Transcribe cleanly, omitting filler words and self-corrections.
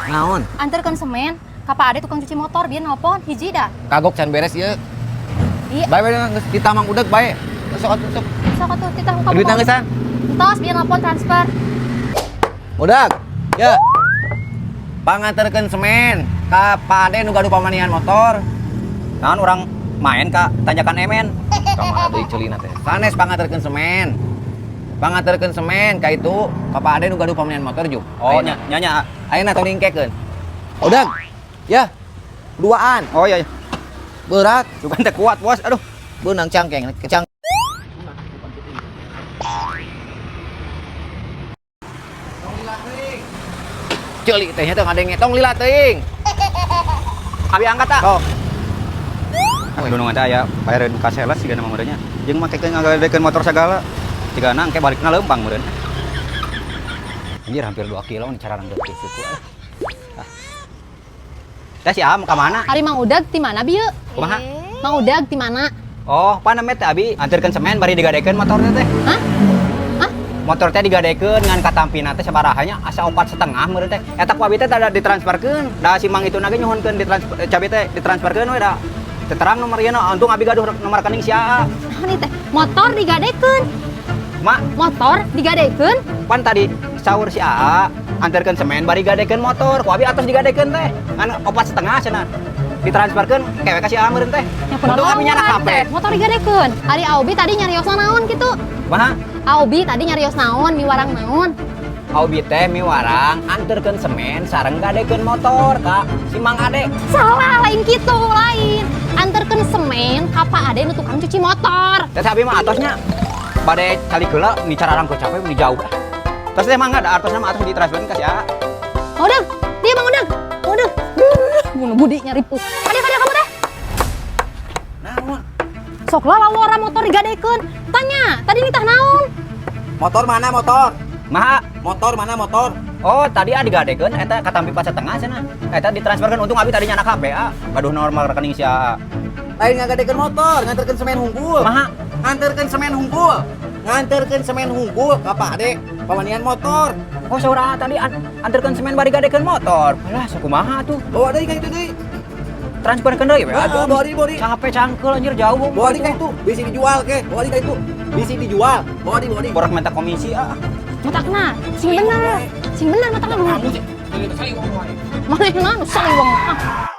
Naon? Anterkeun semen ka Pak Ade tukang cuci motor, dia nelpon hiji dah. Kagok can beres ieu. Iya. Bae bae geus ditah Mang Udag bae. Sok atuh sok. Sok atuh titah buka. Duit geussan. Tos biar nelpon transfer. Udag. Ya. Panganterkeun semen ka Pak Ade nu gaduh pamanihan motor. Naon urang main ka tanjakan emen? Ka mana deui ceulina teh? Sanes panganterkeun semen. Panganterkeun semen ka itu ka Pak Ade nu gaduh pamanihan motor juk. Oh, nya nya nya. Ayeuna tong dingkekeun. Udag. Ya. Duaan. Oh iya, iya. Berat. Bukan teh kuat, Bos. Aduh. Beunang cangkeng, kecang. Ceuli teh nya teh ngadenge tong lila teuing. Abi angkat ah. Sok. Aduh, nu ada aya bayareun ka sales siga nama meureun nya. Jeung make ngagadekeun motor sagala. Jigana engke balikna leumpang meureun. Anjir, hampir 2 kilo nih cara ranggeut suku. Ah. Teh si Am ka mana? Ari Mang Udag ti mana bieu? Kumaha? Mang Udag ti mana? Oh, pan namanya teh abi anterkeun semen bari digadekeun motornya teh. Hah? Hah? Motor teh digadekeun ngan katampina teh sabaraha nya asa 4,5 meureun teh. Eta ku abi teh tada ditransferkeun. Da si Mang itu ge nyuhunkeun ditransfer cabe teh ditransferkeun we da. Teu terang nomor ieu na, untung abi gaduh nomor rekening si AA. Naon ieu teh? Motor digadekeun. Ma, Motor digadekeun? Pan tadi sahur si AA anterkeun semen bari gadekeun motor. Ku abi atos digadekeun teh. Ngan 4,5 cenah. Ditransferkeun kewe ka si AA meureun teh. Ya Untung abi nyanak kunaon HP. teh? Motor digadekeun. Ari Aubi tadi nyariosna naon kitu? Kumaha? Aubi tadi nyarios naon, miwarang naon? Aubi teh miwarang anterkeun semen sareng gadekeun motor ka si Mang Ade. Salah, lain kitu, lain. Anterkeun semen ka Pak Ade nu tukang cuci motor. Teh abi mah atosnya bade calik heula ni cara rangkeut capek ni jauh. Terus teh mangga da artosna mah atos ditransferkeun ka si AA. Mang Udag, dia Mang Udag. Mang Udag. Bunuh budi nyaripu. Kade kade kamu teh. Naon? Sok lah lawara motor digadekeun. Tanya, tadi nitah naon? Motor mana motor? Maha? Motor mana motor? Oh, tadi ah digadekeun eta katampi 4,5 cenah. Eta ditransferkeun untung abi tadi nyanak HP ah. Gaduh nomor rekening si AA. Lain ngagadekeun motor, nganterkeun semen hungkul. Maha? Nganterkeun semen hungkul. Nganterkeun semen hungkul ka Pak Ade pamanihan motor. Oh, saurang tadi anterkeun semen bari gadekeun motor. Alah, sakumaha tuh? Bawa deui ka itu deui. Transferkeun deui we. Heeh, bawa deui, bawa deui. Capek cangkeul anjir jauh. Bawa deui ka itu, bisi dijual ke. Bawa deui ka itu. Bisi dijual. Bawa deui, bawa deui. Borak minta komisi ah. Matakna, sing bener. Sing bener matakna. Kamu sih, ini teh saliweng wae. Mana nu saliweng. Ah.